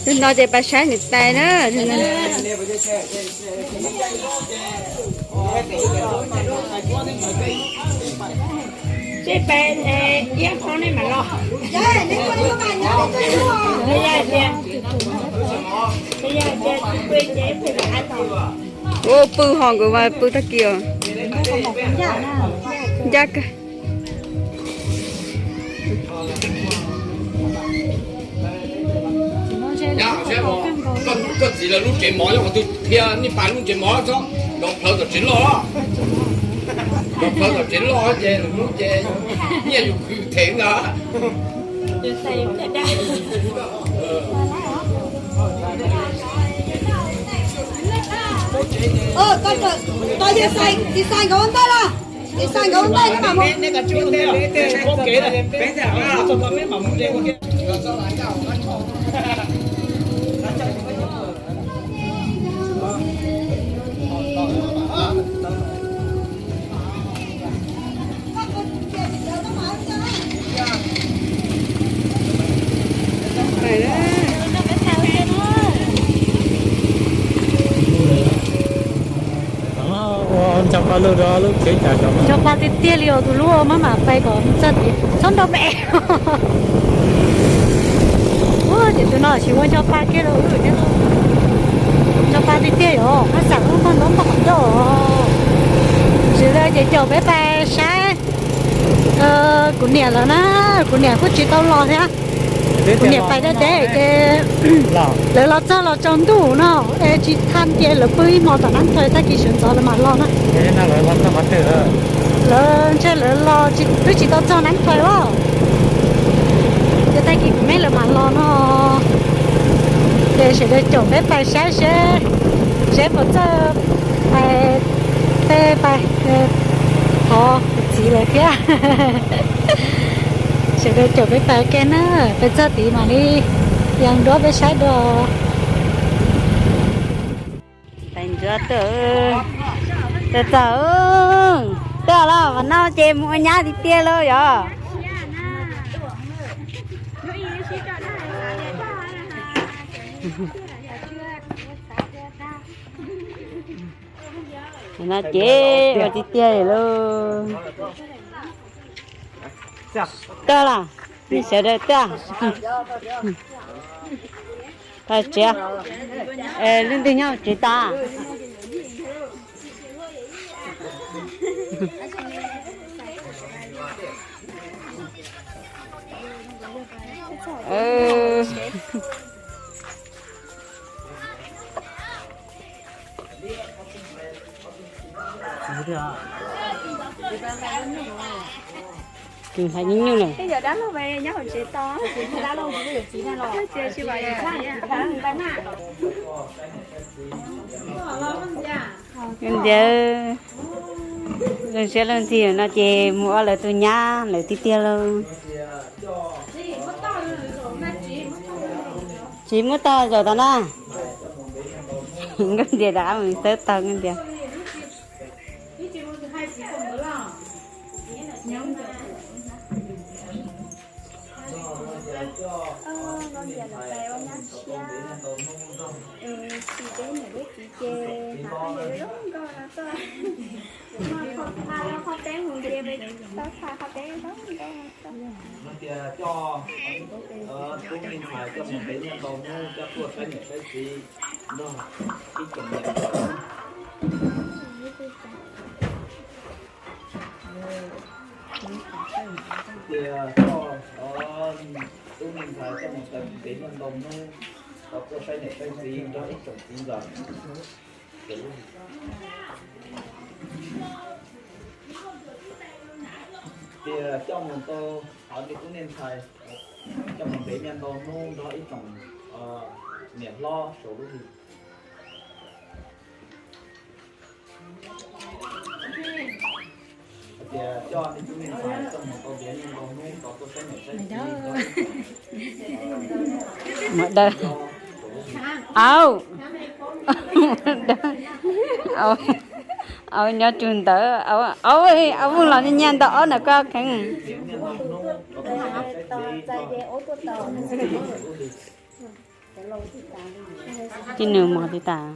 Tus no ces pais saib niam tais na. Ua pw ho nkawd mas pw tag kis os. Ncaj kawg. Koj txiv lawv lub tsev mov yog qhov twg thiab nej pais lub tsev mov txhob nrov plhawv tom tsev loj, nrov plhawv tom tsev loj ces lwm hnub ces nyiaj yus khwv thev ntag. Tsis xais nkawd ua ntej los, tsis xais nkawd ua ntej no mas mus. Ua ncho pa lug rau lub tsev cas rau. Ncho pa tiag tiag li os, tus lub maj mam pais kom txog tid txhob nrau me. Ua ces tus no tsis ua ncho pa kiag rau wb thiab. Ncho pa tiag tiag yom, haj xam lub npog ntaub npog qhov ncauj. Tsis li ces caum peb pais saib kuv niam lawv na, kuv niam kuj tsis tau los thiab. Kuv niam pais deb deb ces lawv los txog los tsaus ntuj no, es tsis tha ces lawv pw ib hmos tom Nab Thais, tag kis sawv ntxov lawv mam los na. Lawv ntshe lawv los twb tsis tau txog Nab Thais os, ces tag kis kuv me lawv mam los no. Ces sawv daws caum peb pais saib seb, seb puas txawj pais, tej pais thov kuv txiv lawv thiab. Sawv daws caum peb pais kiag na, peb txog tid mam li yog nruab peb saib dua. Pais ntsuav tuaj, tuaj txog, tuaj los mas no ces mus ua nyab tiag tiag lauj yom. No ces ua tiag tiag lauj. Tuaj los, nej sawv daws tuaj. Tsis, leej twg nyob tsev tas? Kws hais nyuj nyuj lawm. Ntiav, leej siab leej ntsig no ces mus ua lawv tus nyab lawm tiag tiag lauj. Tsis muab tag zaum tas na. Nkauj Ntias rov qab mus xawb taug Nkauj Ntias. Tias coj tub me ntxhais coj mus ntev niaj ntau hnub, coj tuaj saib niam saib txiv nrog ib tsoom niam. Tias coj tub me ntxhais coj mus ntev niaj ntau hnub, coj tuaj saib niam saib txiv nrog ib tsoom txiv ntxawm. Tias coj mus tau, hov niam tub niag ntxhais, coj mus ntev niaj ntau hnub nrog ib tsoom niam hlob saum lub hlis. Tias coj niag tub niag ntxhais coj mus tau ntev niaj ntau hnub, coj tuaj saib niam saib txiv. Mus dawb. Au. Mus dawb. Au, nyob tsug ntawd, au, au, Vooj los nyiag ntau ob na koj kheev. Tib nus mos tib tas.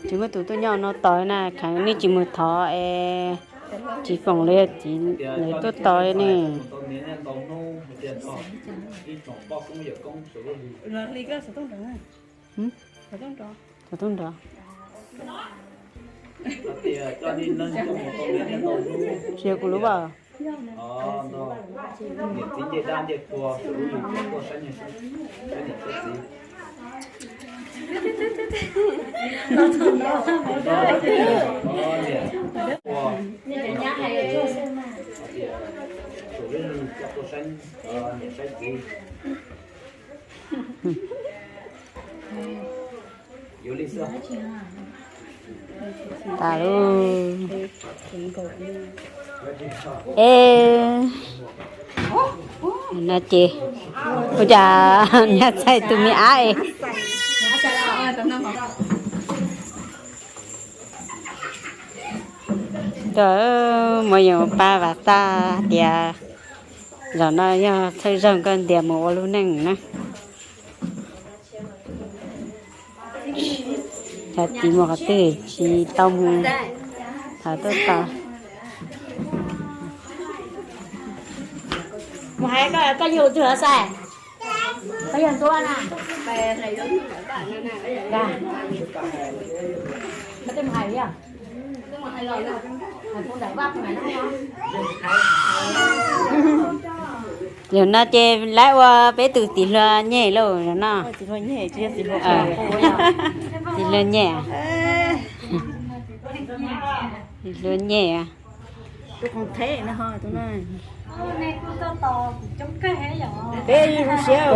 Tsis muaj tus tuaj nyob no tos na, kheev nej tsis mus thov es tsis foom li, txiv lawv tuaj tos ne. Xov tooj nrov. Tsis yog kuv lub as. Tas lawm. Es, no ces, ua cas nyab txhais tus me ab es. Ntawm muaj yeej ua pab Vam Xaj tias zaum no yog txhawj zaug koj ntiav mus ua lub neej na. Cov txiv mus qhov twg tsis tau mus thov tuaj tos. Mus hais koj, koj yug twg os Xais? Koj yug ntua na? Koj twb mus hais yog? Zaum no ces lawv ua peb tus txiv hluas nyeg lauj no. Txiv hluas nyeg. Txiv hluas nyeg. Peb zoo siab,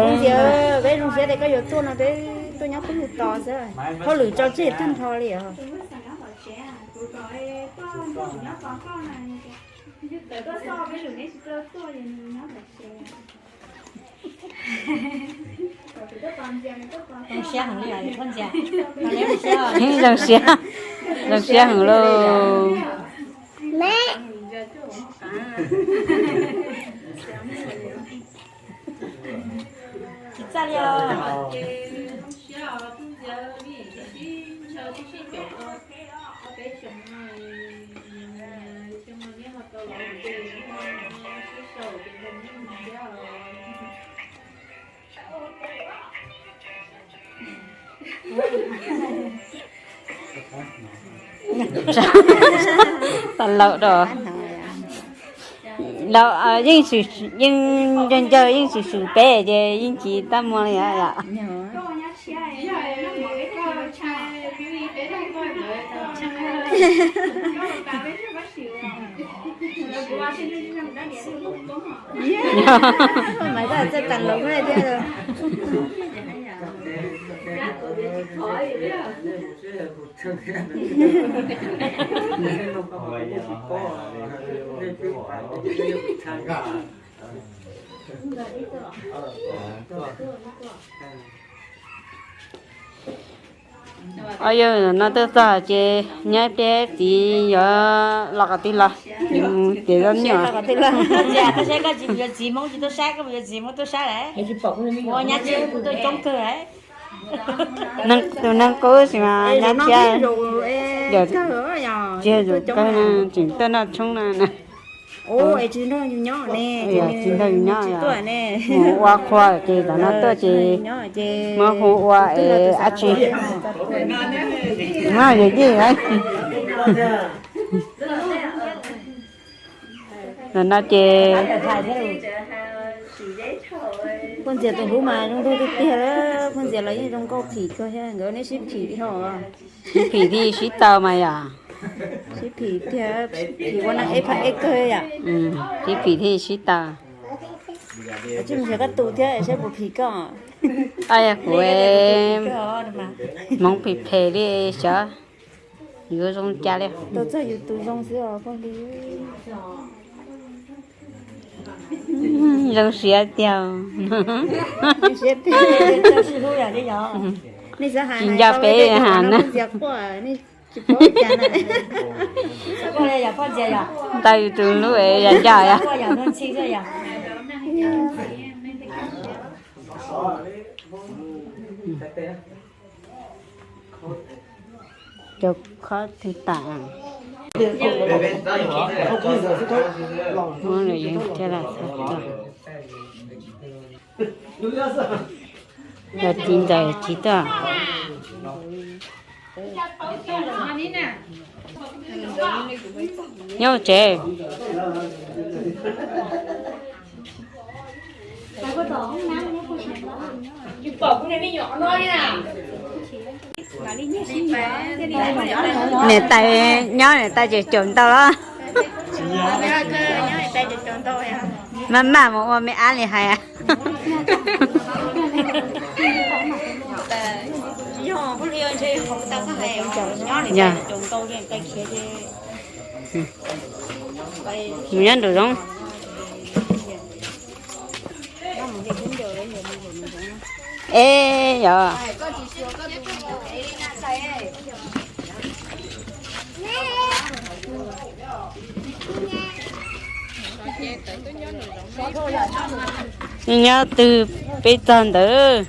peb zoo siab tias koj yuav tuaj no, peb tuaj nyob peb hu tos xwb. Hauj lwm tso tseg tag nrho li os. Zoo siab, zoo siab heev lauj. Tau laus dua. Laus yeej, yeej ncaws ncaws yeej swm swm peb ces yeej tsis tab muag li yom. Mas koj txawj tas laus thiab. Os, yog no tuaj txog ces nyob peb txiv yuav los qhov twg los, ces los nyuam. Koj saib koj tsis yuav txiv Hmoob tsis tuaj saib, koj mus yuav txiv Hmoob tuaj saib lawm. Ua nyab tsis tuaj coob kawg lawm. Tus neeg qub sis mas nyab thiab. Tsis yog kawg, tseem tuaj noj tshoob no na. Tsis nrog yus nyob, mus ua qhua ces tam no tuaj ces muab hu ua es dab tsi. Yog yij. Tam no ces Phooj Ntxias tus hlub mas zoo nraug tiag tiag, Phooj Ntxias los yeej zoo nkauj phim kawg thiab, nkawd neb sib phim dhau. Sib phim thiaj sib tau mas yom. Sib phim tiag, phim ua neej ib phab ib kawg yom. Sib phim thiaj sib tau. Tsis mus nrhiav koj tus thiab saib puas phim koj. Yog kuv Hmoob phim phem li xyov yuav zoo cas li. Tau txog yus tus zoo xwb os phooj ywg. Rau siab tiag. Tsis nco peb has na. Ntawd tus hlub yam ncaj yom. Cov khob twg tas, muab lawm yeej coj los txhaj tuaj. Yog tiv ntawd tiv tuaj. Nyob tsev. Niam tais nyob niam tais ces caum ntau los. Maj maj mus ua me ab li hais. Mus nyob nraum zoov. Es yog nyob twg peb txog ntawd.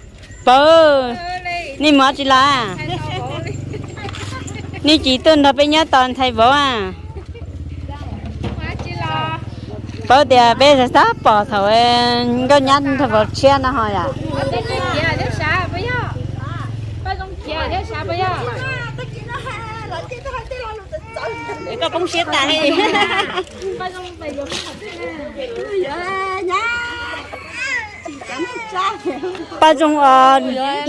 Pawg, nej mus tsis los? Nej tsis tuaj nrog peb nyob tos ntxhais vauv a? Paub tias peb xav pom thaum nkauj nyab nrog vauv tshiab no ho yom. Koj poob siab tas li. Paj Zoo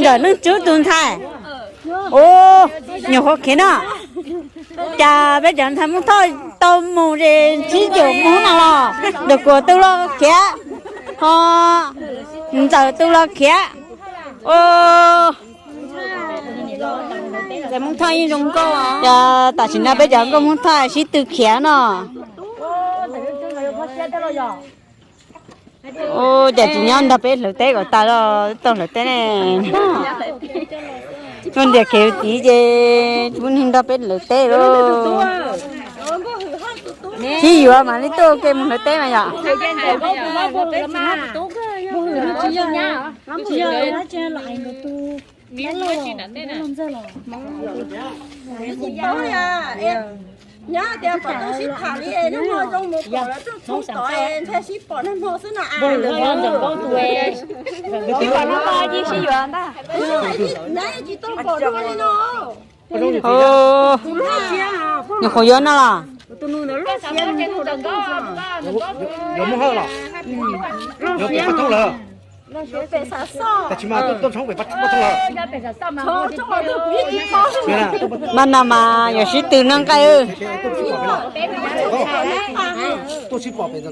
ntawm Neej Tswb tus ntxhais. Ua, nyuam qhuav khiav no. Cas peb cov ntxhais Hmoob Thoj tau mus es sib caum mus no los, Ntxawm Kuam tus los khiav, ho Ntxawm tus los khiav. Ua, cas tam sim no peb cov nkauj Hmoob Thoj sib tw khiav no. Ua, cas tsis nyob nrog peb hlawv teb kom tas los tau hlawv teb ne. Ua ntiag khiav tiv ces tsis muaj neeg nrog peb hlawv teb lauj. Sib yuav mam li tuaj ua ke mus hlawv teb mas yom. Nyob tias kom tuaj sib tham li, nag hmo zoo mus pom lawv tuaj tshoob tod, ntshai sib pom nag hmo xwb no a. Nyob tsis tau pom dua li no. Nyuam qhuav yuav no los? Yuav Moob Hawj los? Yuav pem Paj Thoob lawm? Tab sis mas tuaj tshoob pem Paj Thoob lawm. Mas no mas yuav sib tw noj nqaij. Tuaj sib pom pem.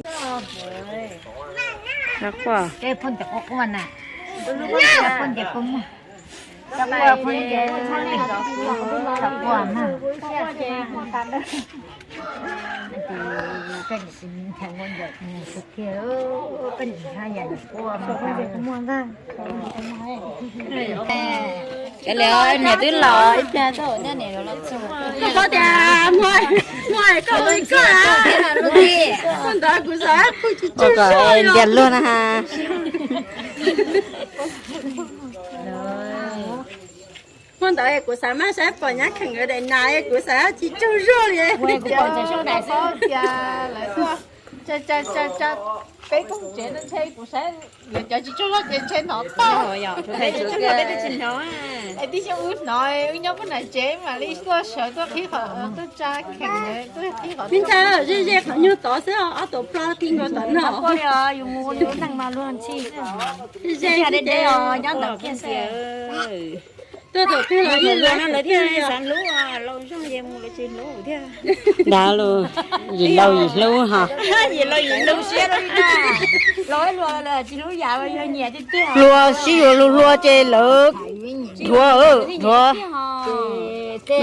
Cov li niam twb los ib pliag tuaj ua nyob niam los txog. Koj tias muaj, muaj koj ua koj a. Koj ntawd kuv xav pw tsis tsaug zog. Ntiag luag na ha. Muaj ntawd kuv xav maj saib pom nyab kheem daim nas, kuv xav tsis tsaug zog li. Peb koob tsev no ntshe kuv saib yuav cov tsis tsaug zog ces ntshe hnov tau. Es tib si wb hnov wb nyob pub nram tsev mam li tuaj sawv tuaj qhib qhov, tuaj tsa kheem, tuaj qhib qhov. Tib ntshai ze ze qhov nyuag tod xwb, ob tug plaub ti nkaus tom no. Yus mus ua neej mas luag ntxhi xwb. Ze ze deb os, nyob ntawm kiag xwb. Tuaj thaum twg los yeej lawv thiaj xav hlub, laus zog ces mus lawv tsis hlub thiab. Dav los, yim laus yim hlub ho. Yim laus yim hlub siab li na. Laus luag tsis hlub yam yog nyiam tiag tiag. Luag sib yuav luag luag ces lawv dhuav, dhuav.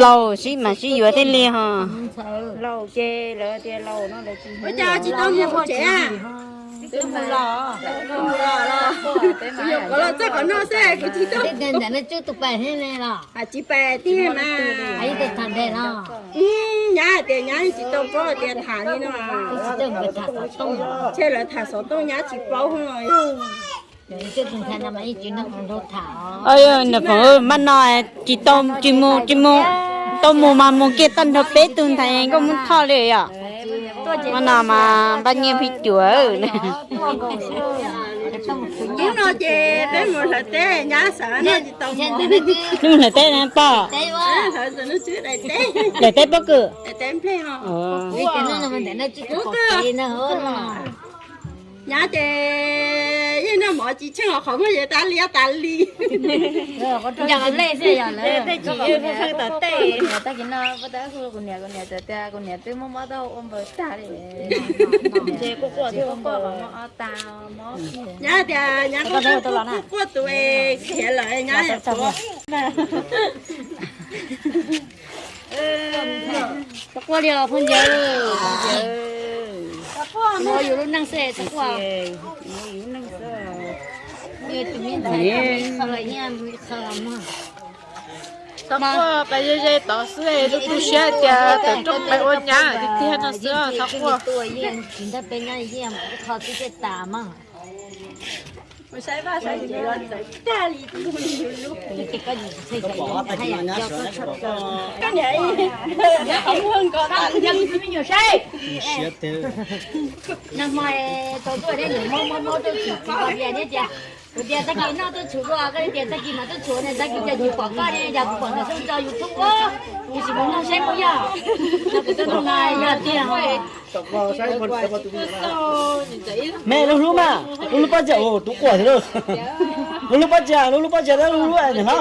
Laus sib mas sib yuav thiaj li ho. Laus ces lawv tias laus no lawv tsis hlub. Ua cas tsis tau mus hauv tsev a? Twb mus los, twb mus los los. Kuv yuav qhov los txog qhov no xwb kuv tsis tau. Ntawm no tsuj tus pais thiab ne los? Tsis pais tiag mas. Ib tug tham ntawd los? Nyab hais tias nyab tsis tau paub tias tham li no. Tsis tau nkawd tham xov tooj. Ntshe lawv tham xov tooj nyab tsis paub no. Niam phoom, mas no tsis tau, tsis mus, tsis mus, tau mus mas mus kiag tag nrho peb tug ntxhais nkauj Hmoob Thoj li yom. Mas no mas npaj nyiaj phij cuam. Hnub no ces peb mus hlawv teb, nyab xav no tsis tau mus. Hnub hlawv teb na pog. Daim teb pob kws. Nyab ces yeej noj mov tsis tsheej qhov muag ces tas li tas li. Tej tsis yeej feej tom tej. Tag kis no kuv niam, kuv niam txawm tias kuv niam twb muab mob taub hau ua npaws tag li. Ntshe quaj quaj thiab ua npaws mob ob tag mob. Nyab tias nyab quaj quaj tus es khiav lawm nyab. Txhob quaj li os phooj ywg. Ua yus lub neej xwb txhob quaj. Txhob quaj, peb ze ze tod xwb, tu tu siab tias tawm rooj peb ua nyab tiag tiag no xwb, txhob quaj. Nag hmo tau tuaj thiab nws mob mob mob tuaj txhum kuv tias, kuv tias tag kis noj tuaj txhum dua, koj tias tag kis mas tuaj txhum ne, tag kis cas tsis pom koj ne, yog kuv pom ntawm xyoo tso YouTube, kuv sim mus nug saib puas yog, no kuv tuaj nug no yog tiag. Me lub hlub mas, lub hlub pob tsuas, tus quas thiab lub, lub hlub pob tsuas, lub hlub pob tsuas, lub hlub ntawm no.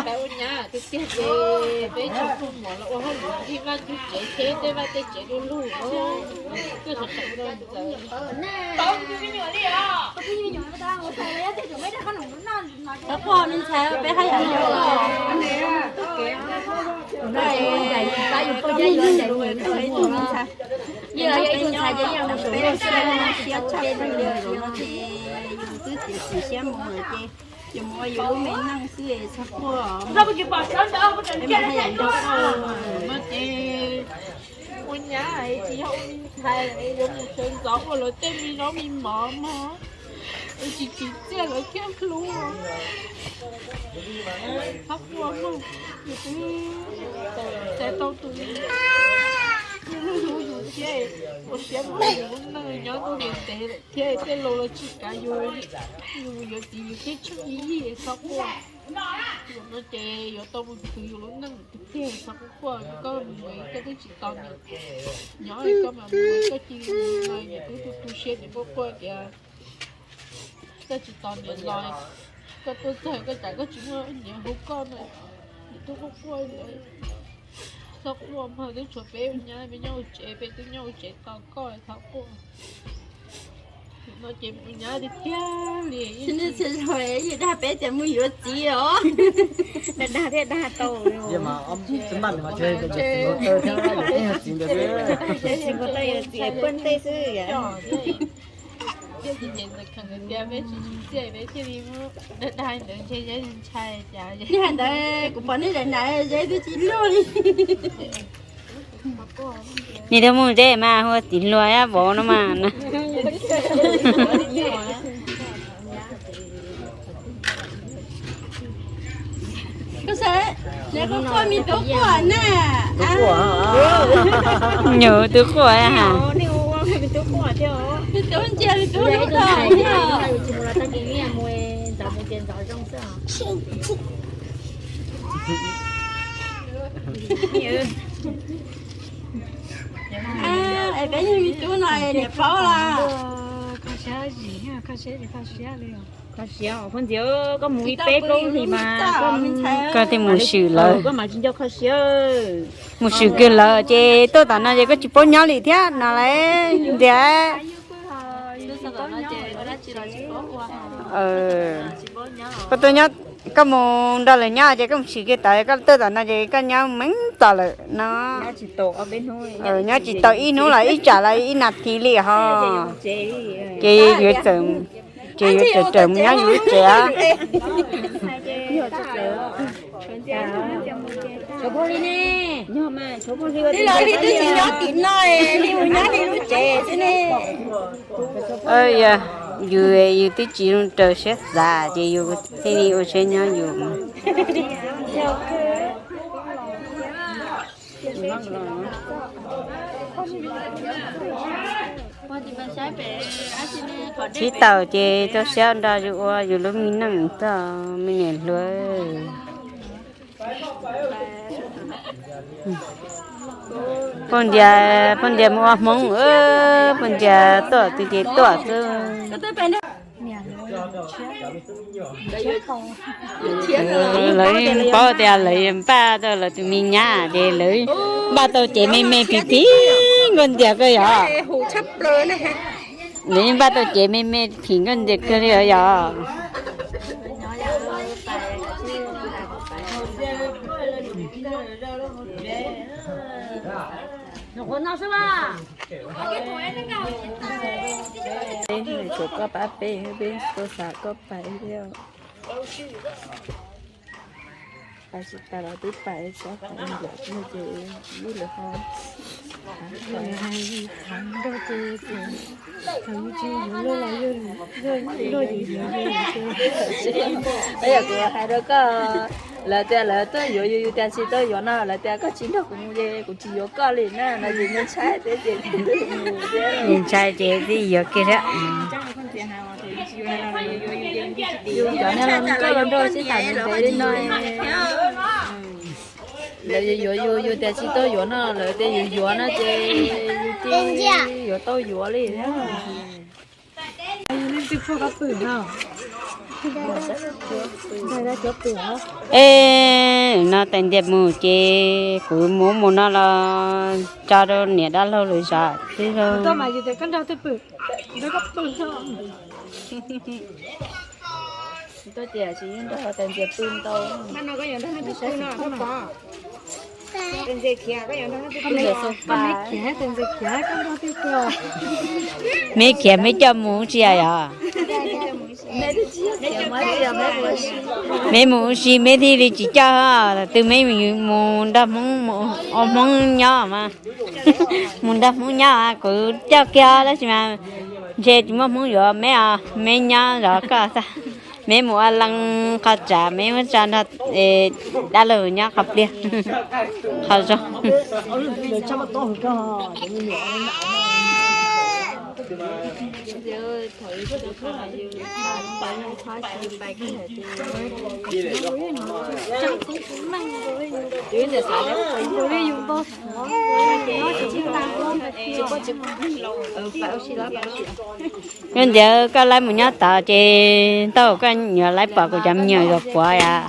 Txhob quaj me ntxhais, peb haj yam yog, yog ib tug ntxhais ces yog mus saum luag siab, siab tshaj plaws li no ces yus twb txiav txim siab mus lawm ces yus mus ua yus lub me neej xwb es txhob quaj. Peb mas haj yam nco quaj no ces ua nyab tsis yog ua me ntxhais yuav mus sawv ntxov ua lawv tej me zaub me mov mog, tsis tsim txiaj lawv thiaj hlub. Txhob quaj mog, yus twb tau tus hlub hlub yus thiab, ua siab mus yus lub neej nyob ntuj ntev ntev lawm thiab, tej laus los tsis kav yus, yus yuav txiv yus thiaj tsheej ib yig, txhob quaj. Zaum no ces yuav tau mus khwv yus lub neej tiag tiag, txhob quaj quaj, koj mus koj twb tsis tos niam, nyob koj mas mus koj cia li mus no, yus twb tu tu siab tias quaj quaj tias koj tsis tos niam los, koj tuaj txog koj cas koj tsis muaj niam hu koj no, yus twb quaj quaj. Txhob quaj mog, twb tshuav peb ua nyab, peb nyob ua tsev, peb twb nyob ua tsev tos koj, txhob quaj. No ces mus nyab tiag tiag li. Tsis dag peb tias mus yuav txiv os. Dag dag thiaj dag tau. Txiv nkaus tau yuav txiv puag ntej xwb. Thiaj tsis nyeem ntawm kheem tias peb tsis tsim txiaj peb thiaj li dag dag ntawd ntshe Zeb ntshai cas. Yog ntawd kuv pom nej daim ntawd Zeb twb tsis luag li. Nim tus mus Zeb mas hu ua txiv hluas ab vauv no mas. Koj saib, koj quaj me tub quaj na. Nyuam tub quaj ha. Me tub ntsia me tub lub tog. Es peb yog me tub no niam paub los. Kho siab, phooj ywg, koj mus ib peb plaub hlis mas koj thiaj mus swm lawv. Koj mas tsis nco kho siab. Mus swm kiag lawv ces tuaj tom no ces koj tsis paub nyob li thiab no lauj. Ntiav. Koj tuaj nyob, koj mus nrog lawv nyob ces koj mus tsis kiag tod, koj tuaj tom no ces koj nyob meej txog lawm no. Nyob tsis tau ib hnub los ib tsam los ib nas this li ho. Ces yuav txawm, ces yuav txawm raws mus nyob yus lub tsev. Yus, yus twb tsis zoo raws siab xav ces yus thiaj li ua siab nyob yus. Tsis tau ces rau siab nrog yus ua yus lub me neej txoj me nyuam hluas. Poj Ntias, Poj Ntias mus ua Hmoob, Poj Ntias tuaj twg ces tuaj xwb. Lawv paub tias lawv npaj tau lawv tus me nyab ces lawv npaj tau cev me me phim phim Nkauj Ntias kawg yom. Lawv npaj tau cev me me phim Nkauj Ntias kawg li yom. Tshuav koj pab peb, peb tuaj xav koj pab thiab. Pab tsis tas los twb pab tsob qhov ntiav no ces ib lwm ho. Thaum yus tsis yuav luag los yog luag yuav yuav yus. Yog kuv hais rau koj, lawv tias lawv tuaj yuav yus, yus tias tsis tau yuav no, lawv tias koj tsis nrog kuv mus ces kuv tsis yuav koj li na, no ces ntshai thiab ces ntshai ces twb yuav kiag thiab. Yus cov niag hluas nkauj los nrog sib tham ntev li no. Lawv yuav yuav yus, yus tias tsis tau yuav no, lawv tias yus yuav no ces yus cia yuav tau yuav li. Es no tais ntias mus ces kuv mus mus no los tso rau niam dab laug lawv zov xwb lauj. Me khiav me coj mus tsis yog? Me mus ua si me thiaj li tsis coj, tus me mus nrog Hmoob, ua Hmoob nyob mas, mus nrog Hmoob nyob kuv coj kiag tab sis mas ntshe tsis muaj Hmoob yuav me os, me nyob zov koj xwb. Me mus ua leej qhov tsav, me muab tso nrog dab laug nyob qhov pliag qhov zoo. Yog ntawd koj laib mus nyob tod ces ntau koj yuav laib pom kuv cov me nyuam yuav puav yom.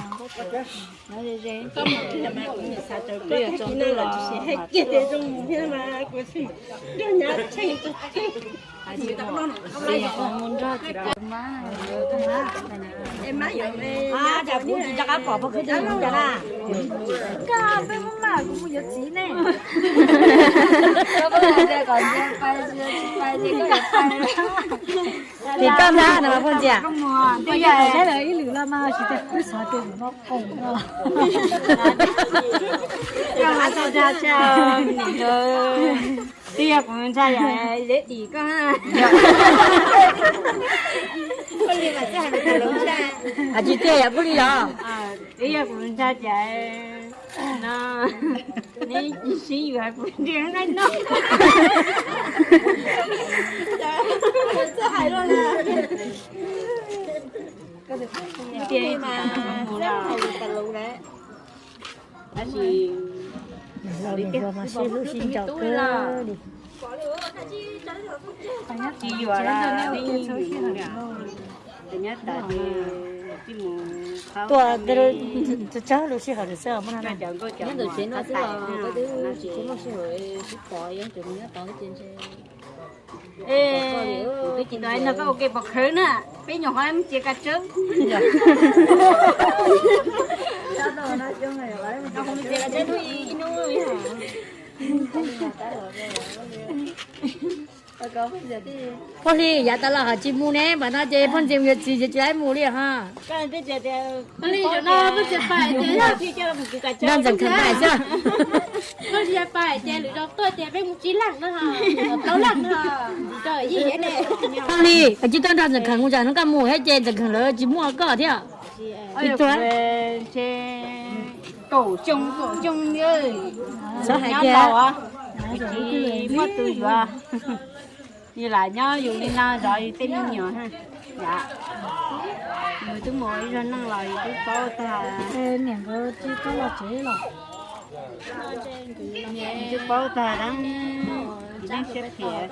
Ces koj ntag no mas Phooj Ntxawm. Twb yog kuv ntshai yam zeb dim koj. Hais tsis tiag yam pub li los. Twb yog kuv ntshai tias no, neb sib yuav kuv ntiag nqaij no. Tab sis mas sib hlub sib nco kawg li. Tsis yuav lawm, neb mus, nyob tas tuaj tsawg lub sij hawm lawm xwb, muaj cov nkauj cov muam qhab tais no ces sib pom yeej tseem mus nyob tod ces ntshe Kuv twb tsis tau hais no koj ua ke pom khawv na, peb nyuam qhuav mus txiav kav tsawb. Mus txiav kav tsawb hnub ib hnub. Phooj Hlij, yav tas los ho tsis mus ne, npam no ces phooj ywg yuav txiv ces tsis laib mus li ho. Nrog ntxawm kheem pais xwb. Phooj Hlij, tsis tuaj nrog ntxawm kheem mus, tsam hnub koj mus thiab ces ntxawm kheem lawv tsis muaj koj thiab. Tsis tuaj. Kaum xyoo kaum xyoo xwb, tsis muaj tus yuav. Yus lam nyob yus li no zov yus tej me nyuam. Yam yus twb mus ua ib zaug neej los yus twb paub tag. Niam nkawd tsis tau los tsev los? Yus twb paub tag, leej siab phem.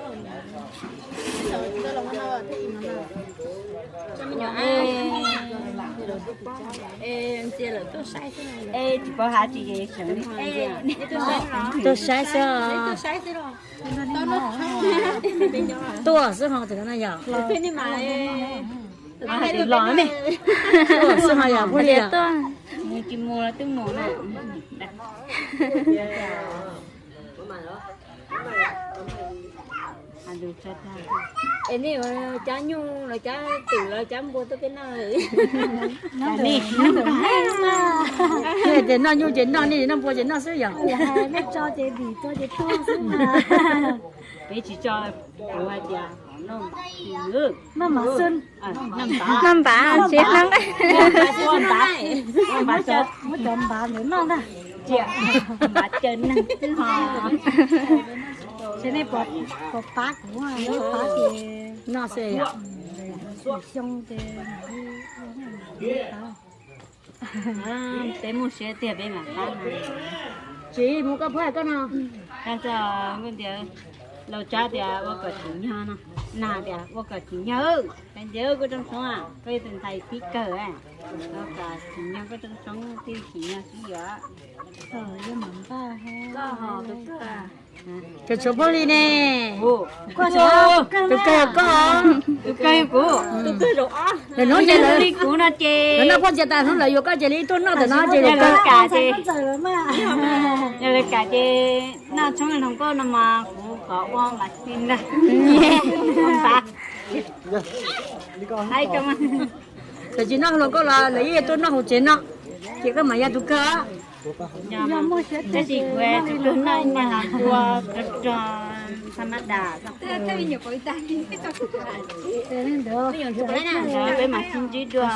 Tsis paub hais tsis seev li. Tuaj saib xwb. Tuaj xwb ho tam no yog. Los ne, tuaj xwb ho yog phooj ywg. Tsis mus los twb mus na. Es nej cab nyuj los cab twm los cab npua tuaj peb noj? Tias noj nyuj ces noj, nej noj npua ces noj xwb yom. Nej tso ces dim, tso ces tuag xwb. Peb tsis tso, kuv hais tias noj npav, noj npav tsis noj. Muab cov npav ntawd noj ntag. Npav caw neeg xwb ho. Ces nej puas pab kuv, pab ces noj xwb yom. Xyoo ces peb muaj siab tiag peb mam pab no. Tsis mus koj phob koj no. Nkauj Ntiav, Lauj Tsab tias ua kom tsim nyog no, Nag tias ua kom tsim nyog. Nkauj Ntiav, koj rooj tshoob, koj yog tus ntxhais pib kawg, ua kom tsim nyog koj rooj tshoob, tij tsim nyog xwb yuav. Koj tshuav phooj ywg ne. Tus kawg koj. Tus kawg kuv. Lawv hnub ces lawv li kuv no ces lawv noj phooj ywg tas hnub lawv yuav koj ces li tuaj noj ntawm no ces lawv kam ces, yog lawv kam ces noj tshoob hluas nkauj no mas kuv kom ua npav xi ntag. Npav. Hais koj mas. Txawm tsis noj hluas nkauj los lawv yeej tuaj noj hauv tsev no, ces koj mas yog tus kawg. Tab sis kuv tsis tuaj noj ib niag hluas nkauj, rog rog tha ma das. Peb mam sib ntsib dua.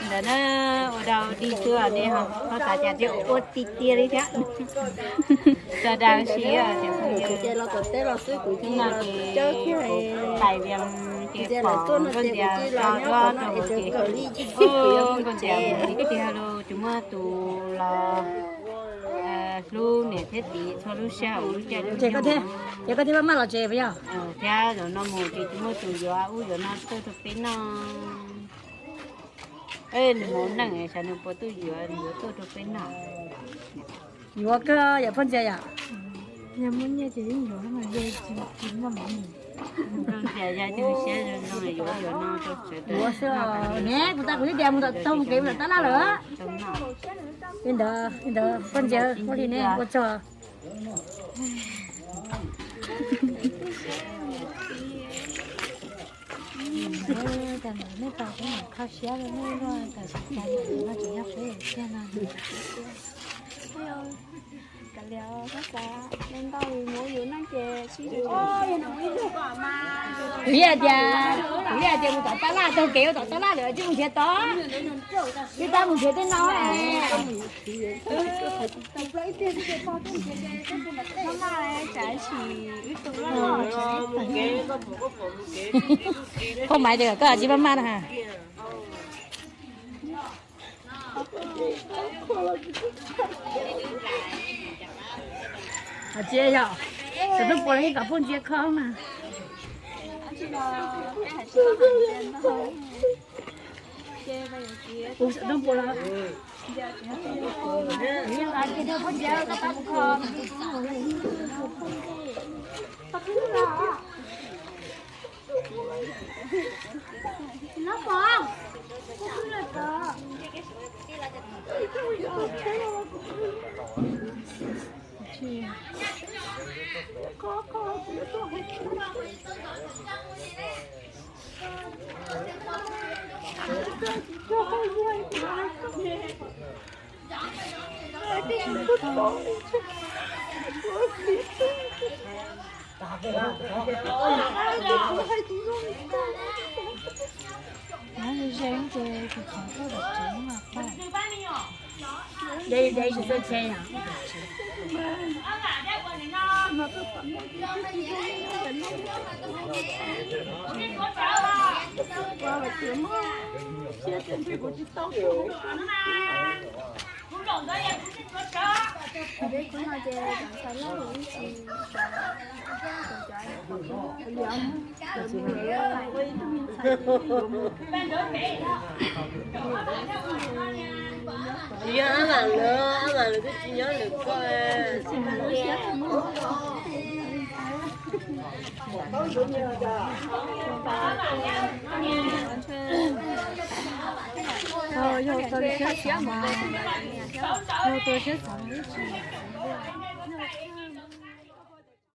Ntawd na, ua dog dig xwb ne, ho xav cas thiaj ua tiag tiag li thiab. Tso dag si, tais vias ces pom Nkauj Ntiav tso duab rau hauv ces, Nkauj Ntiav tiag tiag los tsis muaj tus los hlub niam thiab txiv txhua lub sij hawm lub caij lub nyoog. Ces koj thiaj maj maj los tsev puas yog? Thiab zaum no mus ces tsis muaj tus yuav ub yuav no tuaj rau peb noj. Nws hmoov neej, xyov nws puas tuaj yuav, yuav tuaj rau peb noj. Yuav kawg yom Phoj Ntxhias yom. Yog muaj nyiaj ces yeej yuav mas, yog tsis muaj mas. Phoj Ntxhias yog tus siab zoo zoo yuav yuav no rau sawv daws. Yuav xwb ne, kuv tas kuv twb tias mus tom tog mus kev mus tom tab laj lawm. Li ntawd, li ntawd Phoj Ntxhias ua li ne ua tsaug. Cas nej tau kuv mam kho siab li nej luaj, tam sim cas no tseem yog peb tiag no. Kuv li hais tias, kuv li hais tias mus tom tab laj, taug kev ua tom tab laj lawm tsis mus nrhiav tod, twb tab mus nrhiav tej no. Phauj Maiv tias koj tsis maj maj na. Tsis yog, txawm twb puas los yeej kom Phauj Ntxhias kho mas. Ze ze ces kuv tsev mas. Deb deb tsis txawj tsheb na. Tsis yog ab vam lawv, ab vam lawv twb tsis nyob lwm ko. Yog tau siab xav mas, yog tau siab xav mas ib tsis